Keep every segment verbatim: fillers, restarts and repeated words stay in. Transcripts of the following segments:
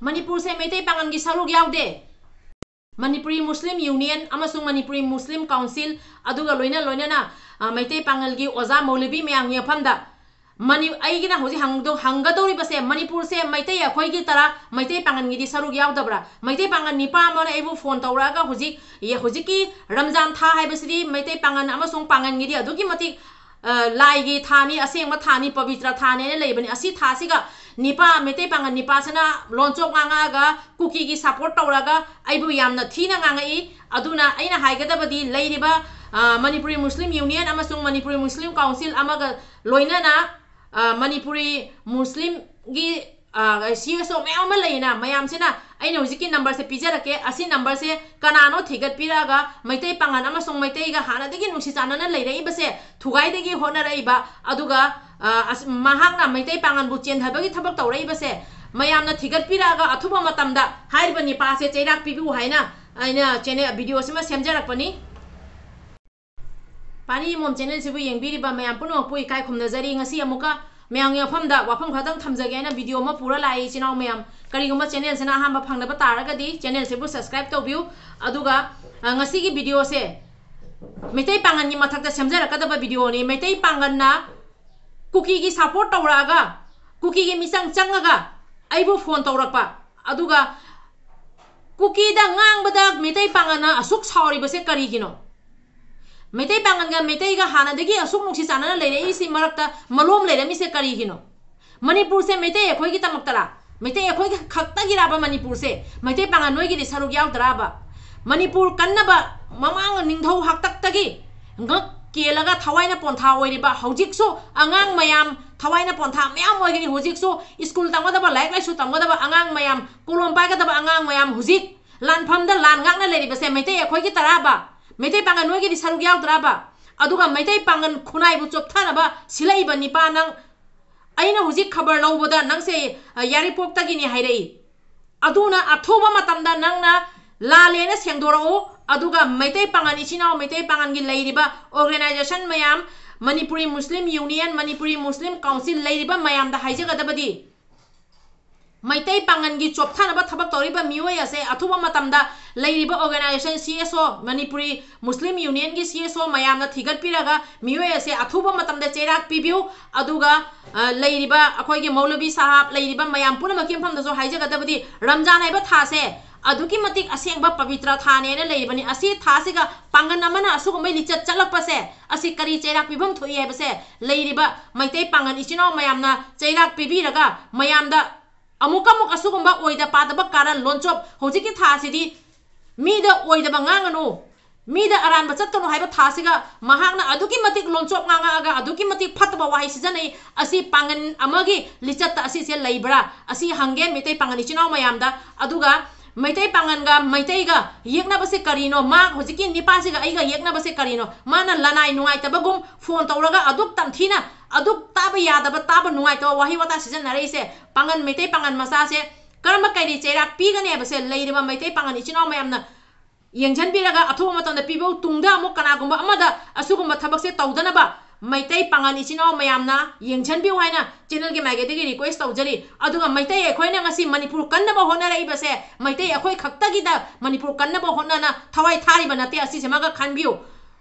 ꯃꯅꯤꯄꯨꯔꯁꯦ ꯃꯩꯇꯩ ꯄꯥꯉꯜꯒꯤ ꯁꯔꯨꯛ ꯌꯥꯎꯗꯦ꯫ ꯃꯅꯤꯄꯨꯔꯤ ꯃꯨꯁꯂꯤꯝ ꯌꯨꯅꯤꯌꯟ ꯑꯃꯁꯨꯡ ꯃꯅꯤꯄꯨꯔꯤ ꯃꯨꯁꯂꯤꯝ ꯀꯥꯎꯟꯁꯤꯜ, ꯑꯗꯨꯒ ꯂꯣꯏꯅ ꯂꯣꯏꯅꯅ, ꯑ, ꯃꯩꯇꯩ ꯄꯥꯉꯜꯒꯤ ꯑꯣꯖꯥ ꯃꯧꯂꯕꯤ ꯃꯌꯥꯝꯒꯤ ꯃꯐꯝꯗ ꯃꯅꯤ-, ꯑꯩꯒꯤꯅ ꯍꯧꯖꯤꯛ ꯍꯪꯗꯧ-, ꯍꯪꯒꯗꯧꯔꯤꯕꯁꯦ, ꯃꯅꯤꯄꯨꯔꯁꯦ ꯃꯩꯇꯩ ꯑꯩꯈꯣꯏꯒꯤ ꯇꯔꯥ, ꯃꯩꯇꯩ ꯄꯥꯉꯜꯒꯤꯗꯤ ꯁꯔꯨꯛ ꯌꯥꯎꯗꯕ꯭ꯔꯥ? ꯃꯩꯇꯩ ꯄꯥꯉꯜ ꯅꯤꯄꯥ ꯑꯃꯅ ꯑꯩꯕꯨ ꯐꯣꯟ ꯇꯧꯔꯛꯑꯒ ꯍꯧꯖꯤꯛ, ꯌꯦ-, ꯍꯧꯖꯤꯛꯀꯤ ꯔꯝꯖꯥꯟ ꯊꯥ ꯍꯥꯏꯕꯁꯤꯗꯤ ꯃꯩꯇꯩ ꯄꯥꯉꯜ ꯑꯃꯁꯨꯡ ꯄꯥꯉꯜꯒꯤꯗꯤ ꯑꯗꯨꯛꯀꯤ ꯃꯇꯤꯛ, ꯑ, ꯂꯥꯏꯒꯤ ꯊꯥꯅꯤ, ꯑꯁꯦꯡꯕ ꯊꯥꯅꯤ, ꯄꯕꯤꯇ꯭ꯔ ꯊꯥꯅꯤ ꯍꯥꯏꯅ ꯂꯩꯕꯅꯤ꯫ ꯑꯁꯤ ꯊꯥꯁꯤꯒ ꯅꯤꯄꯥ, ꯃꯩꯇꯩ ꯄꯥꯉꯜ ꯅꯤꯄꯥꯁꯤꯅ ꯂꯣꯟꯆꯣꯞ ꯉꯥꯡꯉꯛꯑꯒ ꯀꯨꯀꯤꯒꯤ ꯁꯄꯣꯔꯠ ꯇꯧꯔꯒ ꯑꯩꯕꯨ ꯌꯥꯝꯅ ꯊꯤꯅ ꯉꯥꯡꯉꯛꯏ꯫ ꯑꯗꯨꯅ ꯑꯩꯅ ꯍꯥꯏꯒꯗꯕꯗꯤ ꯂꯩꯔꯤꯕ, ꯑ, ꯃꯅꯤꯄꯨꯔꯤ ꯃꯨꯁꯂꯤꯝ ꯌꯨꯅꯤꯌꯟ ꯑꯃꯁꯨꯡ ꯃꯅꯤꯄꯨꯔꯤ ꯃꯨꯁꯂꯤꯝ ꯀꯥꯎꯟꯁꯤꯜ ꯑꯃꯒ ꯂꯣꯏꯅꯅ, ꯑ, ꯃꯅꯤꯄꯨꯔꯤ ꯃꯨꯁꯂꯤꯝꯒꯤ, ꯑ, ꯁꯤ ꯑꯦꯁ ꯑꯣ ꯃꯌꯥꯝ ꯑꯃ ꯂꯩꯅ, ꯃꯌꯥꯝꯁꯤꯅ ꯑꯩꯅ ꯍꯧꯖꯤꯛꯀꯤ ꯅꯝꯕꯔꯁꯦ ꯄꯤꯖꯔꯛꯀꯦ꯫ ꯑꯁꯤ ꯅꯝꯕꯔꯁꯦ ꯀꯅꯥꯅꯣ ꯊꯤꯒꯠꯄꯤꯔꯛꯑꯒ ꯃꯩꯇꯩ ꯄꯥꯉꯜ ꯑꯃꯁꯨꯡ ꯃꯩꯇꯩꯒ ꯍꯥꯟꯅꯗꯒꯤ ꯅꯨꯡꯁꯤ ꯆꯥꯟꯅꯅ ꯂꯩꯔꯛꯏꯕꯁꯦ, ꯊꯨꯒꯥꯏꯗꯒꯤ ꯍꯣꯠꯅꯔꯛꯏꯕ, ꯑꯗꯨꯒ, ꯑ, ꯑꯁ-, ꯃꯍꯥꯛꯅ ꯃꯩꯇꯩ ꯄꯥꯉꯜꯕꯨ ꯆꯦꯟꯊꯕꯒꯤ ꯊꯕꯛ ꯇꯧꯔꯛꯏꯕꯁꯦ ꯃꯌꯥꯝꯅ ꯊꯤꯒꯠꯄꯤꯔꯛꯑꯒ ꯑꯊꯨꯕ ꯃꯇꯝꯗ ꯍꯥꯏꯔꯤꯕ ꯅꯤꯄꯥꯁꯦ ꯆꯩꯔꯥꯛ ꯄꯤꯕꯤꯌꯨ ꯍꯥꯏꯅ ꯑꯩꯅ ꯆꯦꯅꯦꯜ, ꯚꯤꯗꯤꯑꯣꯁꯤꯃ ꯁꯦꯝꯖꯔꯛꯄꯅꯤ꯫ ꯄꯥꯔꯤ ꯏꯃꯣꯝ ꯆꯦꯅꯦꯜꯁꯤꯕꯨ ꯌꯦꯡꯕꯤꯔꯤꯕ ꯃꯌꯥꯝ ꯄꯨꯝꯅꯃꯛꯄꯨ ꯏꯀꯥꯏ ꯈꯨꯝꯅꯖꯔꯤ꯫ ꯉꯁꯤ ꯑꯃꯨꯛꯀ ꯃꯌꯥꯝꯒꯤ ꯃꯐꯝꯗ ꯋꯥꯐꯝ ꯈꯛꯇꯪ ꯊꯝꯖꯒꯦ ꯍꯥꯏꯅ ꯚꯤꯗꯤꯑꯣ ꯑꯃ ꯄꯨꯔ ꯂꯥꯛꯏ, ꯏꯆꯤꯟ ꯏꯅꯥꯎ ꯃꯌꯥꯝ꯫ ꯀꯔꯤꯒꯨꯝꯕ ꯆꯦꯅꯦꯜꯁꯤꯅ ꯑꯍꯥꯟꯕ ꯐꯪꯅꯕ ꯇꯥꯔꯒꯗꯤ ꯆꯦꯅꯦꯜꯁꯤꯕꯨ ꯁꯕꯁꯀ꯭ꯔꯥꯏꯕ ꯇꯧꯕꯤꯌꯨ꯫ ꯑꯗꯨꯒ, ꯑ, ꯉꯁꯤꯒꯤ ꯚꯤꯗꯤꯑꯣꯁꯦ ꯃꯩꯇꯩ ꯄꯥꯉꯜꯒꯤ ꯃꯊꯛꯇ ꯁꯦꯝꯖꯔꯛꯀꯗꯕ ꯚꯤꯗꯤꯑꯣꯅꯤ꯫ ꯃꯩꯇꯩ ꯄꯥꯉꯜꯅ ꯀꯨꯀꯤꯒꯤ ꯁꯄꯣꯔꯠ ꯇꯧꯔꯛꯑꯒ, ꯀꯨꯀꯤꯒꯤ ꯃꯤꯆꯪ ꯆꯪꯉꯒ ꯑꯩꯕꯨ ꯐꯣꯟ ꯇꯧꯔꯛꯄ, ꯑꯗꯨꯒ ꯀꯨꯀꯤꯗ ꯉꯥꯡꯕꯗ ꯃꯩꯇꯩ ꯄꯥꯉꯜꯅ ꯑꯁꯨꯛ ꯁꯥꯎꯔꯤꯕꯁꯦ ꯀꯔꯤꯒꯤꯅꯣ? ꯃꯩꯇꯩ ꯄꯥꯉꯜꯒ ꯃꯩꯇꯩꯒ ꯍꯥꯟꯅꯗꯒꯤ ꯑꯁꯨꯛ ꯅꯨꯡꯁꯤ ꯆꯥꯟꯅꯅ ꯂꯩꯔꯛꯏꯁꯤ ꯃꯔꯛꯇ ꯃꯂꯣꯝ ꯂꯩꯔꯝꯃꯤꯁꯦ ꯀꯔꯤꯒꯤꯅꯣ? ꯃꯅꯤꯄꯨꯔꯁꯦ ꯃꯩꯇꯩ ꯑꯩꯈꯣꯏꯒꯤꯗꯃꯛꯇꯔꯥ? ꯃꯩꯇꯩ ꯑꯩꯈꯣꯏꯒꯤ ꯈꯛꯇꯒꯤꯔꯥꯕ ꯃꯅꯤꯄꯨꯔꯁꯦ? ꯃꯩꯇꯩ ꯄꯥꯉꯜ ꯅꯣꯏꯒꯤꯗꯤ ꯁꯔꯨꯛ ꯌꯥꯎꯗ꯭ꯔꯥꯕ? ꯃꯅꯤꯄꯨꯔ ꯀꯟꯅꯕ ꯃꯃꯥꯡ ꯅꯤꯡꯊꯧ ꯍꯥꯛꯇꯛꯇꯒꯤ ꯉꯛ ꯀꯦꯜꯂꯒ ꯊꯋꯥꯏꯅ ꯄꯣꯟꯊꯥ ꯑꯣꯏꯔꯤꯕ ꯍꯧꯖꯤꯛꯁꯨ ꯑꯉꯥꯡ ꯃꯌꯥꯝ ꯊꯋꯥꯏꯅ ꯄꯣꯟꯊꯥ ꯃꯌꯥꯝ ꯑꯣꯏꯒꯅꯤ꯫ ꯍꯧꯖꯤꯛꯁꯨ ꯁ꯭ꯀꯨꯜ ꯇꯝꯒꯗꯕ, ꯂꯥꯏꯔꯤꯛ ꯂꯥꯏꯁꯨ ꯇꯝꯒꯗꯕ ꯑꯉꯥꯡ ꯃꯌꯥꯝ, ꯀꯣꯂꯣꯝ ꯄꯥꯏꯒꯗꯕ ꯑꯉꯥꯡ ꯃꯌꯥꯝ ꯍꯧꯖꯤꯛ ꯂꯥꯟꯐꯝꯗ ꯂꯥꯟ ꯉꯥꯛꯅ ꯂꯩꯔꯤꯕꯁꯦ ꯃꯩꯇꯩ ꯑꯩꯈꯣꯏꯒꯤ ꯇꯔꯥꯕ? ꯃꯩꯇꯩ ꯄꯥꯉꯜ ꯅꯣꯏꯒꯤꯗꯤ ꯁꯔꯨꯛ ꯌꯥꯎꯗ꯭ꯔꯥꯕ? ꯑꯗꯨꯒ ꯃꯩꯇꯩ ꯄꯥꯉꯜ ꯈꯨꯟꯅꯥꯏꯕꯨ ꯆꯣꯞꯊꯅꯕ ꯁꯤꯜꯂꯛꯏꯕ ꯅꯤꯄꯥ ꯅꯪ, ꯑꯩꯅ ꯍꯧꯖꯤꯛ ꯈꯕꯔ ꯂꯧꯕꯗ ꯅꯪꯁꯦ, ꯑ, ꯌꯥꯏꯔꯤꯄꯣꯛꯇꯒꯤꯅꯤ ꯍꯥꯏꯔꯛꯏ꯫ ꯑꯗꯨꯅ ꯑꯊꯨꯕ ꯃꯇꯝꯗ ꯅꯪꯅ ꯂꯥꯜꯂꯦꯅ ꯁꯦꯡꯗꯣꯔꯛꯎ, ꯑꯗꯨꯒ ꯃꯩꯇꯩ ꯄꯥꯉꯜ ꯏꯆꯤꯟ ꯏꯅꯥꯎ, ꯃꯩꯇꯩ ꯄꯥꯉꯜꯒꯤ ꯂꯩꯔꯤꯕ organization ꯃꯌꯥꯝ, ꯃꯅꯤꯄꯨꯔꯤ ꯃꯨꯁꯂꯤꯝ ꯌꯨꯅꯤꯌꯟ, ꯃꯅꯤꯄꯨꯔꯤ ꯃꯨꯁꯂꯤꯝ ꯀꯥꯎꯟꯁꯤꯜ ꯂꯩꯔꯤꯕ ꯃꯌꯥꯝꯗ ꯍꯥꯏꯖꯒꯗꯕꯗꯤ, ꯃꯩꯇꯩ ꯄꯥꯉꯟꯒꯤ ꯆꯣꯞꯊꯅꯕ ꯊꯕꯛ ꯇꯧꯔꯤꯕ ꯃꯤꯑꯣꯏ ꯑꯁꯦ ꯑꯊꯨꯕ ꯃꯇꯝꯗ ꯂꯩꯔꯤꯕ organization C S O, Manipuri ꯃꯨꯁꯂꯤꯝ ꯌꯨꯅꯤꯌꯟꯒꯤ C S O ꯃꯌꯥꯝꯅ ꯊꯤꯒꯠꯄꯤꯔꯒ ꯃꯤꯑꯣꯏ ꯑꯁꯦ ꯑꯊꯨꯕ ꯃꯇꯝꯗ ꯆꯩꯔꯥꯛ ꯄꯤꯕꯤꯌꯨ꯫ ꯑꯗꯨꯒ, ꯑ, ꯂꯩꯔꯤꯕ ꯑꯩꯈꯣꯏꯒꯤ ꯃꯧꯂꯕꯤ ꯁꯥꯍꯥꯕ, ꯂꯩꯔꯤꯕ ꯃꯌꯥꯝ ꯄꯨꯝꯅꯃꯛꯀꯤ ꯃꯐꯝꯗꯁꯨ ꯍꯥꯏꯖꯒꯗꯕꯗꯤ, ꯔꯝꯖꯥꯟ ꯍꯥꯏꯕ ꯊꯥꯁꯦ ꯑꯗꯨꯛꯀꯤ ꯃꯇꯤꯛ ꯑꯁꯦꯡꯕ ꯄꯕꯤꯇ꯭ꯔ ꯊꯥꯅꯦꯅ ꯂꯩꯔꯤꯕꯅꯤ꯫ ꯑꯁꯤ ꯊꯥꯁꯤꯒ ꯄꯥꯡꯒꯜ ꯑꯃꯅ ꯑꯁꯤꯒꯨꯝꯕ ꯂꯤꯆꯠ ꯆꯠꯂꯛꯄꯁꯦ, ꯑꯁꯤ ꯀꯔꯤ ꯆꯩꯔꯥꯛ ꯄꯤꯐꯝ ꯊꯣꯛꯏ ꯍꯥꯏꯕꯁꯦ ꯂꯩꯔꯤꯕ ꯃꯩꯇꯩ ꯄꯥꯡꯒꯜ ꯏꯆꯤꯟ ꯏꯅꯥꯎ ꯃꯌꯥꯝꯅ ꯆꯩꯔꯥꯛ ꯄꯤꯕꯤꯔꯒ ꯃꯌꯥꯝꯗ ꯑꯃꯨꯛ ꯑꯃꯨꯛ ꯑꯁꯤꯒꯨꯝꯕ ꯑꯣꯏꯗ ꯄꯥꯗꯕ ꯀꯥꯔꯟ ꯂꯣꯟꯆꯣꯞ, ꯍꯧꯖꯤꯛꯀꯤ ꯊꯥꯁꯤꯗꯤ ꯃꯤꯗ ꯑꯣꯏꯗꯕ ꯉꯥꯡꯒꯅꯨ, ꯃꯤꯗ ꯑꯔꯥꯟꯕ ꯆꯠꯀꯅꯨ ꯍꯥꯏꯕ ꯊꯥꯁꯤꯒ ꯃꯍꯥꯛꯅ ꯑꯗꯨꯛꯀꯤ ꯃꯇꯤꯛ ꯂꯣꯟꯆꯣꯞ ꯉꯥꯡꯉꯛꯑꯒ ꯑꯗꯨꯛꯀꯤ ꯃꯇꯤꯛ ꯐꯠꯇꯕ ꯋꯥꯍꯩ ꯁꯤꯖꯤꯟꯅꯩ꯫ ꯑꯁꯤ ꯄꯥꯡꯒꯟ ꯑꯃꯒꯤ ꯂꯤꯆꯠꯇ ꯑꯁꯤꯁꯦ ꯂꯩꯕ꯭ꯔꯥ? ꯑꯁꯤ ꯍꯪꯒꯦ ꯃꯩꯇꯩ ꯄꯥꯡꯒꯟ ꯏꯆꯤꯟ ꯏꯅꯥꯎ ꯃꯌꯥꯝꯗ꯫ ꯑꯗꯨꯒ ꯃꯩꯇꯩ ꯄꯥꯡꯒꯟꯒ ꯃꯩꯇꯩꯒ ꯌꯦꯛꯅꯕꯁꯦ ꯀꯔꯤꯅꯣ? ꯃꯥ ꯍꯧꯖꯤꯛꯀꯤ ꯅꯤꯄꯥꯁꯤꯒ ꯑꯩꯒ ꯌꯦꯛꯅꯕꯁꯦ ꯀꯔꯤꯅꯣ? ꯃꯥꯅ ꯂꯅꯥꯏ ꯅꯨꯡꯉꯥꯏꯇꯕꯒꯨꯝ ꯐꯣꯟ ꯇꯧꯔꯒ ꯑꯗꯨꯛ ꯇꯝꯊꯤꯅ, ꯑꯗꯨꯛ ꯇꯥꯕ ꯌꯥꯗꯕ, ꯇꯥꯕ ꯅꯨꯡꯉꯥꯏꯇꯕ ꯋꯥꯍꯩ ꯋꯥꯇꯥ ꯁꯤꯖꯤꯟꯅꯔꯛꯏꯁꯦ ꯄꯥꯡꯒꯟ, ꯃꯩꯇꯩ ꯄꯥꯡꯒꯟ ꯃꯆꯥꯁꯦ ꯀꯔꯝꯕ ꯀꯔꯤ ꯆꯩꯔꯥꯛ ꯄꯤꯒꯅꯤ ꯍꯥꯏꯕꯁꯦ ꯂꯩꯔꯤꯕ ꯃꯩꯇꯩ ꯄꯥꯡꯒꯟ ꯏꯆꯤꯟ ꯏꯅꯥꯎ ꯃꯌꯥꯝꯅ ꯌꯦꯡꯁꯤꯟꯕꯤꯔꯒ ꯑꯊꯨꯕ ꯃꯇꯝꯗ ꯄꯤꯕꯤꯌꯨ꯫ ꯇꯨꯡꯗ ꯑꯃꯨꯛ ꯀꯅꯥꯒꯨꯝꯕ ꯑꯃꯗ ꯑꯁꯤꯒꯨꯝꯕ ꯊꯕꯛꯁꯦ ꯇꯧꯗꯅꯕ ꯃꯩꯇꯩ ꯄꯥꯡꯒꯟ ꯏꯆꯤꯟ ꯏꯅꯥꯎ ꯃꯌꯥꯝꯅ ꯌꯦꯡꯁꯤꯟꯕꯤꯌꯨ ꯍꯥꯏꯅ channelꯒꯤ ꯃꯥꯏꯀꯩꯗꯒꯤ request ꯇꯧꯖꯔꯤ꯫ ꯑꯗꯨꯒ ꯃꯩꯇꯩ ꯑꯩꯈꯣꯏꯅ ꯉꯁꯤ ꯃꯅꯤꯄꯨꯔ ꯀꯟꯅꯕ ꯍꯣꯠꯅꯔꯛꯏꯕꯁꯦ ꯃꯩꯇꯩ ꯑꯩꯈꯣꯏ ꯈꯛꯇꯒꯤꯗ ꯃꯅꯤꯄꯨꯔ ꯀꯟꯅꯕ ꯍꯣꯠꯅꯅ ꯊꯋꯥꯏ ꯊꯥꯔꯤꯕ ꯅꯠꯇꯦ, ꯑꯁꯤꯁꯤꯃꯒ ꯈꯟꯕꯤꯌꯨ꯫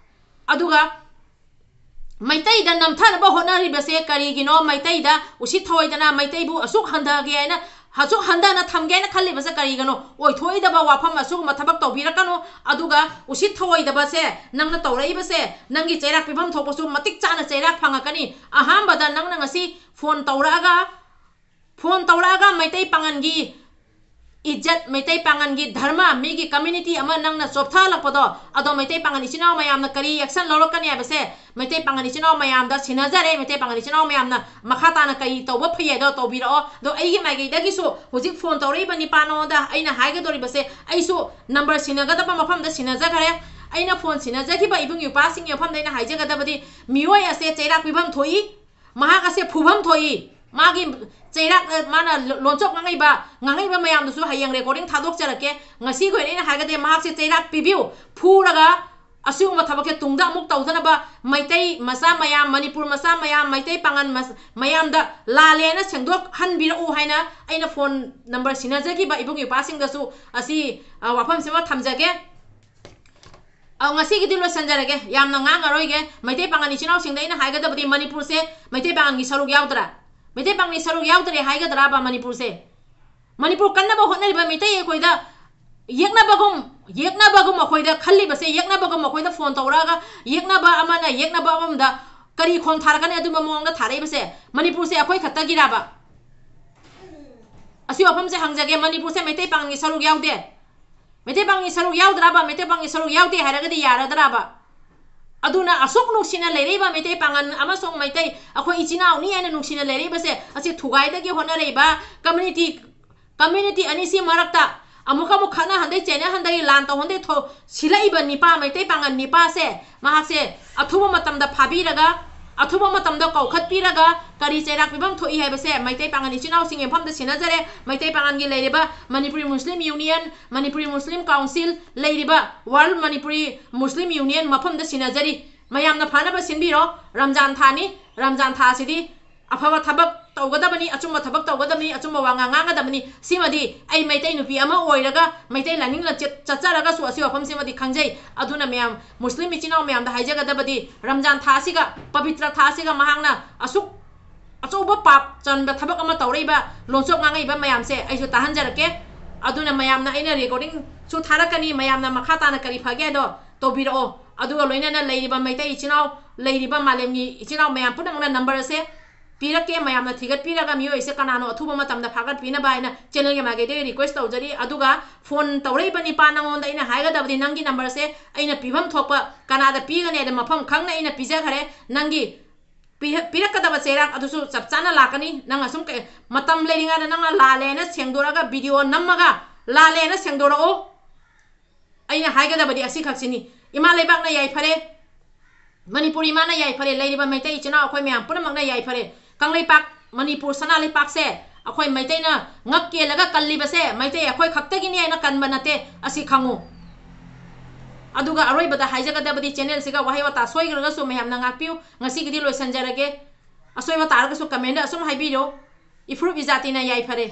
ꯑꯗꯨꯒ ꯃꯩꯇꯩꯗ ꯅꯝꯊꯅꯕ ꯍꯣꯠꯅꯔꯤꯕꯁꯦ ꯀꯔꯤꯒꯤꯅꯣ? ꯃꯩꯇꯩꯗ ꯎꯁꯤꯠ ꯊꯑꯣꯏꯗꯅ ꯃꯩꯇꯩꯕꯨ ꯑꯁꯨꯛ ꯍꯟꯊꯒꯦ ꯍꯥꯏꯅ, ꯑꯁꯨꯛ ꯍꯟꯊꯅ ꯊꯝꯒꯦ ꯍꯥꯏꯅ ꯈꯜꯂꯤꯕꯁꯦ ꯀꯔꯤꯒꯤꯅꯣ? ꯑꯣꯏꯊꯣꯛꯑꯣꯏꯗꯕ ꯋꯥꯐꯝ ꯑꯁꯤꯒꯨꯝꯕ ꯊꯕꯛ ꯇꯧꯕꯤꯔꯛꯀꯅꯨ꯫ ꯑꯗꯨꯒ ꯎꯁꯤꯠ ꯊꯑꯣꯏꯗꯕꯁꯦ ꯅꯪꯅ ꯇꯧꯔꯛꯏꯕꯁꯦ, ꯅꯪꯒꯤ ꯆꯩꯔꯥꯛ ꯄꯤꯐꯝ ꯊꯣꯛꯄꯁꯨ ꯃꯇꯤꯛ ꯆꯥꯅ ꯆꯩꯔꯥꯛ ꯐꯪꯉꯛꯀꯅꯤ꯫ ꯑꯍꯥꯟꯕꯗ ꯅꯪꯅ ꯉꯁꯤ ꯐꯣꯟ ꯇꯧꯔꯛꯑꯒ, ꯐꯣꯟ ꯇꯧꯔꯛꯑꯒ ꯃꯩꯇꯩ ꯄꯥꯉꯟꯒꯤ ꯏꯖꯠ, ꯃꯩꯇꯩ ꯄꯥꯉꯟꯒꯤ ꯙꯔꯃ, ꯃꯤꯒꯤ community ꯑꯃ ꯅꯪꯅ ꯆꯣꯞꯊꯍꯜꯂꯛꯄꯗꯣ, ꯑꯗꯣ ꯃꯩꯇꯩ ꯄꯥꯉꯟ ꯏꯆꯤꯟ ꯏꯅꯥꯎ ꯃꯌꯥꯝꯅ ꯀꯔꯤ action ꯂꯧꯔꯛꯀꯅꯤ ꯍꯥꯏꯕꯁꯦ ꯃꯩꯇꯩ ꯄꯥꯉꯟ ꯏꯆꯤꯟ ꯏꯅꯥꯎ ꯃꯌꯥꯝꯗ ꯁꯤꯟꯅꯖꯔꯦ꯫ ꯃꯩꯇꯩ ꯄꯥꯉꯟ ꯏꯆꯤꯟ ꯏꯅꯥꯎ ꯃꯌꯥꯝꯅ ꯃꯈꯥ ꯇꯥꯅ ꯀꯔꯤ ꯇꯧꯕ ꯐꯩ ꯍꯥꯏꯗꯣ ꯇꯧꯕꯤꯔꯛꯑꯣ꯫ ꯑꯗꯣ ꯑꯩꯒꯤ ꯃꯥꯏꯀꯩꯗꯒꯤꯁꯨ ꯍꯧꯖꯤꯛ ꯐꯣꯟ ꯇꯧꯔꯛꯏꯕ ꯅꯤꯄꯥ ꯅꯉꯣꯟꯗ ꯑꯩꯅ ꯍꯥꯏꯒꯗꯧꯔꯤꯕꯁꯦ, ꯑꯩꯁꯨ number ꯁꯤꯟꯅꯒꯗꯕ ꯃꯐꯝꯗ ꯁꯤꯟꯅꯖꯈ꯭ꯔꯦ꯫ ꯑꯩꯅ ꯐꯣꯟ ꯁꯤꯟꯅꯖꯈꯤꯕ ꯏꯕꯨꯡ ꯏꯄ꯭ꯋꯥꯁꯤꯡꯒꯤ ꯃꯐꯝꯗ ꯑꯩꯅ ꯍꯥꯏꯖꯒꯗꯕꯗꯤ, ꯃꯤꯑꯣꯏ ꯑꯁꯦ ꯆꯩꯔꯥꯛ ꯄꯤꯐꯝ ꯊꯣꯛꯏ, ꯃꯍꯥꯛ ꯑꯁꯦ ꯐꯨꯐꯝ ꯊꯣꯛꯏ꯫ ꯃꯥꯒꯤ ꯆꯩꯔꯥꯛ, ꯑ, ꯃꯥꯅ ꯂꯣꯟꯆꯣꯞ ꯉꯥꯡꯉꯛꯏꯕ, ꯉꯥꯡꯉꯛꯏꯕ ꯃꯌꯥꯝꯗꯨꯁꯨ ꯍꯌꯦꯡ recording ꯊꯥꯗꯣꯛꯆꯔꯛꯀꯦ꯫ ꯉꯁꯤꯒꯤ ꯑꯣꯏꯅ ꯑꯩꯅ ꯍꯥꯏꯒꯗꯦ, ꯃꯍꯥꯛꯁꯦ ꯆꯩꯔꯥꯛ ꯄꯤꯕꯤꯌꯨ꯫ ꯐꯨꯔꯒ ꯑꯁꯤꯒꯨꯝꯕ ꯊꯕꯛꯁꯦ ꯇꯨꯡꯗ ꯑꯃꯨꯛ ꯇꯧꯗꯅꯕ ꯃꯩꯇꯩ ꯃꯆꯥ ꯃꯌꯥꯝ, ꯃꯅꯤꯄꯨꯔ ꯃꯆꯥ ꯃꯌꯥꯝ, ꯃꯩꯇꯩ ꯄꯥꯉꯜ ꯃꯆꯥ ꯃꯌꯥꯝꯗ ꯂꯥꯜꯂꯦꯅ ꯁꯦꯡꯗꯣꯛꯍꯟꯕꯤꯔꯛꯎ ꯍꯥꯏꯅ ꯑꯩꯅ ꯐꯣꯟ ꯅꯝꯕꯔ ꯁꯤꯟꯅꯖꯈꯤꯕ ꯏꯕꯨꯡ ꯏꯄ꯭ꯋꯥꯁꯤꯡꯗꯁꯨ ꯑꯁꯤ, ꯑ, ꯋꯥꯐꯝꯁꯤꯃ ꯊꯝꯖꯒꯦ꯫ ꯑ, ꯉꯁꯤꯒꯤꯗꯤ ꯂꯣꯏꯁꯤꯟꯖꯔꯒꯦ, ꯌꯥꯝꯅ ꯉꯥꯡꯉꯔꯣꯏꯒꯦ꯫ ꯃꯩꯇꯩ ꯄꯥꯉꯜ ꯏꯆꯤꯟ ꯏꯅꯥꯎꯁꯤꯡꯗ ꯑꯩꯅ ꯍꯥꯏꯒꯗꯕꯗꯤ ꯃꯅꯤꯄꯨꯔꯁꯦ ꯃꯩꯇꯩ ꯄꯥꯉꯜꯒꯤ ꯁꯔꯨꯛ ꯌꯥꯎꯗ꯭ꯔꯥ? ꯃꯩꯇꯩ ꯄꯥꯉꯜꯒꯤ ꯁꯔꯨꯛ ꯌꯥꯎꯗ꯭ꯔꯦ ꯍꯥꯏꯒꯗ꯭ꯔꯥꯕ ꯃꯅꯤꯄꯨꯔꯁꯦ? ꯃꯅꯤꯄꯨꯔ ꯀꯟꯅꯕ ꯍꯣꯠꯅꯔꯤꯕ ꯃꯩꯇꯩ ꯑꯩꯈꯣꯏꯗ ꯌꯦꯛꯅꯕꯒꯨꯝ, ꯌꯦꯛꯅꯕꯒꯨꯝ ꯑꯩꯈꯣꯏꯗ ꯈꯜꯂꯤꯕꯁꯦ, ꯌꯦꯛꯅꯕꯒꯨꯝ ꯑꯩꯈꯣꯏꯗ ꯐꯣꯟ ꯇꯧꯔꯛꯑꯒ ꯌꯦꯛꯅꯕ ꯑꯃꯅ ꯌꯦꯛꯅꯕ ꯑꯃꯗ ꯀꯔꯤ ꯈꯣꯟ ꯊꯥꯔꯛꯀꯅꯤ? ꯑꯗꯨꯝꯕ ꯃꯑꯣꯡꯗ ꯊꯥꯔꯛꯏꯕꯁꯦ ꯃꯅꯤꯄꯨꯔꯁꯦ ꯑꯩꯈꯣꯏ ꯈꯛꯇꯒꯤꯔꯕ? ꯑꯁꯤ ꯋꯥꯐꯝꯁꯦ ꯍꯪꯖꯒꯦ꯫ ꯃꯅꯤꯄꯨꯔꯁꯦ ꯃꯩꯇꯩ ꯄꯥꯉꯜꯒꯤ ꯁꯔꯨꯛ ꯌꯥꯎꯗꯦ? ꯃꯩꯇꯩ ꯄꯥꯉꯜꯒꯤ ꯁꯔꯨꯛ ꯌꯥꯎꯗ꯭ꯔꯕ? ꯃꯩꯇꯩ ꯄꯥꯉꯜꯒꯤ ꯁꯔꯨꯛ ꯌꯥꯎꯗꯦ ꯍꯥꯏꯔꯒꯗꯤ ꯌꯥꯔꯗ꯭ꯔꯕ? ꯑꯗꯨꯅ ꯑꯁꯨꯛ ꯅꯨꯡꯁꯤꯅ ꯂꯩꯔꯛꯏꯕ ꯃꯩꯇꯩ ꯄꯥꯉꯜ ꯑꯃꯁꯨꯡ ꯃꯩꯇꯩ ꯑꯩꯈꯣꯏ ꯏꯆꯤꯟ ꯏꯅꯥꯎꯅꯤ ꯍꯥꯏꯅ ꯅꯨꯡꯁꯤꯅ ꯂꯩꯔꯛꯏꯕꯁꯦ ꯑꯁꯤ ꯊꯨꯒꯥꯏꯗꯒꯤ ꯍꯣꯠꯅꯔꯛꯏꯕ ꯀꯝꯃ꯭ꯌꯨꯅꯤꯇꯤ, ꯀꯝꯃ꯭ꯌꯨꯅꯤꯇꯤ ꯑꯅꯤꯁꯤ ꯃꯔꯛꯇ ꯑꯃꯨꯛ ꯑꯃꯨꯛ ꯈꯠꯅꯍꯟꯗꯩ ꯆꯩꯅꯍꯟꯗꯩ ꯂꯥꯟ ꯇꯧꯍꯟꯗꯩ ꯊꯣ-, ꯁꯤꯜꯂꯛꯏꯕ ꯅꯤꯄꯥ, ꯃꯩꯇꯩ ꯄꯥꯉꯜ ꯅꯤꯄꯥꯁꯦ ꯃꯍꯥꯛꯁꯦ ꯑꯊꯨꯕ ꯃꯇꯝꯗ ꯐꯥꯕꯤꯔꯒ, ꯑꯊꯨꯕ ꯃꯇꯝꯗ ꯀꯧꯈꯠꯄꯤꯔꯒ ꯀꯔꯤ ꯆꯩꯔꯥꯛ ꯄꯤꯐꯝ ꯊꯣꯛꯏ ꯍꯥꯏꯕꯁꯦ ꯃꯩꯇꯩ ꯄꯥꯉꯜ ꯏꯆꯤꯟ ꯏꯅꯥꯎꯁꯤꯡꯒꯤ ꯃꯐꯝꯗ ꯁꯤꯟꯅꯖꯔꯦ꯫ ꯃꯩꯇꯩ ꯄꯥꯉꯜꯒꯤ ꯂꯩꯔꯤꯕ ꯃꯅꯤꯄꯨꯔꯤ ꯃꯨꯁꯂꯤꯝ ꯌꯨꯅꯤꯌꯟ, ꯃꯅꯤꯄꯨꯔꯤ ꯃꯨꯁꯂꯤꯝ ꯀꯥꯎꯟꯁꯤꯜ, ꯂꯩꯔꯤꯕ ꯋꯥꯔꯜ ꯃꯅꯤꯄꯨꯔꯤ ꯃꯨꯁꯂꯤꯝ ꯌꯨꯅꯤꯌꯟ ꯃꯐꯝꯗ ꯁꯤꯟꯅꯖꯔꯤ꯫ ꯃꯌꯥꯝꯅ ꯐꯅꯕ ꯁꯤꯟꯕꯤꯔꯣ꯫ ꯔꯝꯖꯥꯟ ꯊꯥꯅꯤ, ꯔꯝꯖꯥꯟ ꯊꯥꯁꯤꯗꯤ ꯑꯐꯕ ꯊꯕꯛ ꯇꯧꯒꯗꯕꯅꯤ, ꯑꯆꯨꯝꯕ ꯊꯕꯛ ꯇꯧꯒꯗꯕꯅꯤ, ꯑꯆꯨꯝꯕ ꯋꯥ ꯉꯥꯡ ꯉꯥꯡꯒꯗꯕꯅꯤ꯫ ꯁꯤꯃꯗꯤ ꯑꯩ ꯃꯩꯇꯩ ꯅꯨꯄꯤ ꯑꯃ ꯑꯣꯏꯔꯒ ꯃꯩꯇꯩ ꯂꯥꯏꯅꯤꯡ ꯂꯝꯆꯠ ꯆꯠꯆꯔꯒꯁꯨ ꯑꯁꯤ ꯋꯥꯐꯝꯁꯤꯃꯗꯤ ꯈꯪꯖꯩ꯫ ꯑꯗꯨꯅ ꯃꯌꯥꯝ, ꯃꯨꯁꯂꯤꯝ ꯏꯆꯤꯟ ꯏꯅꯥꯎ ꯃꯌꯥꯝꯗ ꯍꯥꯏꯖꯒꯗꯕꯗꯤ, ꯔꯝꯖꯥꯟ ꯊꯥ ꯑꯁꯤꯒ, ꯄꯕꯤꯇ꯭ꯔ ꯊꯥ ꯑꯁꯤꯒ ꯃꯍꯥꯛꯅ ꯑꯁꯨꯛ ꯑꯆꯧꯕ ꯄꯥꯞ ꯆꯟꯕ ꯊꯕꯛ ꯑꯃ ꯇꯧꯔꯛꯏꯕ, ꯂꯣꯟꯆꯣꯛ ꯉꯥꯡꯉꯛꯏꯕ ꯃꯌꯥꯝꯁꯦ ꯑꯩꯁꯨ ꯇꯥꯍꯟꯖꯔꯛꯀꯦ꯫ ꯑꯗꯨꯅ ꯃꯌꯥꯝꯅ, ꯑꯩꯅ ꯔꯦꯀꯣꯔꯗꯤꯡꯁꯨ ꯊꯥꯔꯛꯀꯅꯤ, ꯃꯌꯥꯝꯅ ꯃꯈꯥ ꯇꯥꯅ ꯀꯔꯤ ꯐꯒꯦ ꯍꯥꯏꯗꯣ ꯇꯧꯕꯤꯔꯛꯑꯣ꯫ ꯑꯗꯨꯒ ꯂꯣꯏꯅꯅ ꯂꯩꯔꯤꯕ ꯃꯩꯇꯩ ꯏꯆꯤꯟ ꯏꯅꯥꯎ, ꯂꯩꯔꯤꯕ ꯃꯥꯂꯦꯝꯒꯤ ꯏꯆꯤꯟ ꯏꯅꯥꯎ ꯃꯌꯥꯝ ꯄꯨꯝꯅꯃꯛꯅ ꯅꯝꯕꯔ ꯑꯁꯦ ꯄꯤꯔꯛꯀꯦ, ꯃꯌꯥꯝꯅ ꯊꯤꯒꯠꯄꯤꯔꯒ ꯃꯤꯑꯣꯏꯁꯦ ꯀꯅꯥꯅꯣ ꯑꯊꯨꯕ ꯃꯇꯝꯗ ꯐꯥꯒꯠꯄꯤꯅꯕ ꯍꯥꯏꯅ ꯆꯦꯅꯦꯜꯒꯤ ꯃꯥꯏꯀꯩꯗꯒꯤ ꯔꯤꯀ꯭ꯋꯦꯁ ꯇꯧꯖꯔꯤ꯫ ꯑꯗꯨꯒ ꯐꯣꯟ ꯇꯧꯔꯛꯏꯕ ꯅꯤꯄꯥ, ꯅꯉꯣꯟꯗ ꯑꯩꯅ ꯍꯥꯏꯒꯗꯕꯗꯤ ꯅꯪꯒꯤ ꯅꯝꯕꯔꯁꯦ ꯑꯩꯅ ꯄꯤꯐꯝ ꯊꯣꯛꯄ ꯀꯅꯥꯗ ꯄꯤꯒꯅꯤ ꯍꯥꯏꯗ ꯃꯐꯝ ꯈꯪꯅ ꯑꯩꯅ ꯄꯤꯖꯈꯔꯦ꯫ ꯅꯪꯒꯤ ꯄꯤꯍ-, ꯄꯤꯔꯛꯀꯗꯕ ꯆꯩꯔꯥꯛ ꯑꯗꯨꯁꯨ ꯆꯞ ꯆꯥꯅ ꯂꯥꯛꯀꯅꯤ꯫ ꯅꯪ ꯑꯁꯨꯝ ꯀꯩ-, ꯃꯇꯝ ꯂꯩꯔꯤꯉꯩꯗ ꯅꯪꯅ ꯂꯥꯜꯂꯦꯅ ꯁꯦꯡꯗꯣꯔꯛꯑꯒ ꯚꯤꯗꯤꯑꯣ ꯅꯝꯃꯒ ꯂꯥꯜꯂꯦꯅ ꯁꯦꯡꯗꯣꯔꯛꯑꯣ꯫ ꯑꯩꯅ ꯍꯥꯏꯒꯗꯕꯗꯤ ꯑꯁꯤꯈꯛꯁꯤꯅꯤ꯫ ꯏꯃꯥ ꯂꯩꯕꯥꯛꯅ ꯌꯥꯏꯐꯔꯦ, ꯃꯅꯤꯄꯨꯔ ꯏꯃꯥꯅ ꯌꯥꯏꯐꯔꯦ, ꯂꯩꯔꯤꯕ ꯃꯩꯇꯩ ꯏꯆꯤꯟ ꯏꯅꯥꯎ ꯑꯩꯈꯣꯏ ꯃꯌꯥꯝ ꯄꯨꯝꯅꯃꯛꯅ ꯌꯥꯏꯐꯔꯦ꯫ ꯀꯪꯂꯩꯄꯥꯛ, ꯃꯅꯤꯄꯨꯔ ꯁꯅꯥ ꯂꯩꯄꯥꯛꯁꯦ ꯑꯩꯈꯣꯏ ꯃꯩꯇꯩꯅ ꯉꯛ ꯀꯦꯜꯂꯒ ꯀꯜꯂꯤꯕꯁꯦ ꯃꯩꯇꯩ ꯑꯩꯈꯣꯏ ꯈꯛꯇꯒꯤꯅꯤ ꯍꯥꯏꯅ ꯀꯟꯕ ꯅꯠꯇꯦ, ꯑꯁꯤ ꯈꯪꯉꯨ꯫ ꯑꯗꯨꯒ ꯑꯔꯣꯏꯕꯗ ꯍꯥꯏꯖꯒꯗꯕꯗꯤ, ꯆꯦꯅꯦꯜꯁꯤꯒ ꯋꯥꯍꯩ ꯋꯥꯇꯥ ꯁꯣꯏꯈ꯭ꯔꯒꯁꯨ ꯃꯌꯥꯝꯅ ꯉꯥꯛꯄꯤꯌꯨ꯫ ꯉꯁꯤꯒꯤꯗꯤ ꯂꯣꯏꯁꯤꯟꯖꯔꯒꯦ꯫ ꯑꯁꯣꯏꯕ ꯇꯥꯔꯒꯁꯨ ꯀꯃꯦꯟꯗ ꯑꯁꯨꯝ ꯍꯥꯏꯕꯤꯔꯣ꯫ ꯏꯐꯨꯔꯨꯞ ꯏꯖꯥꯇꯤꯅ ꯌꯥꯏꯐꯔꯦ꯫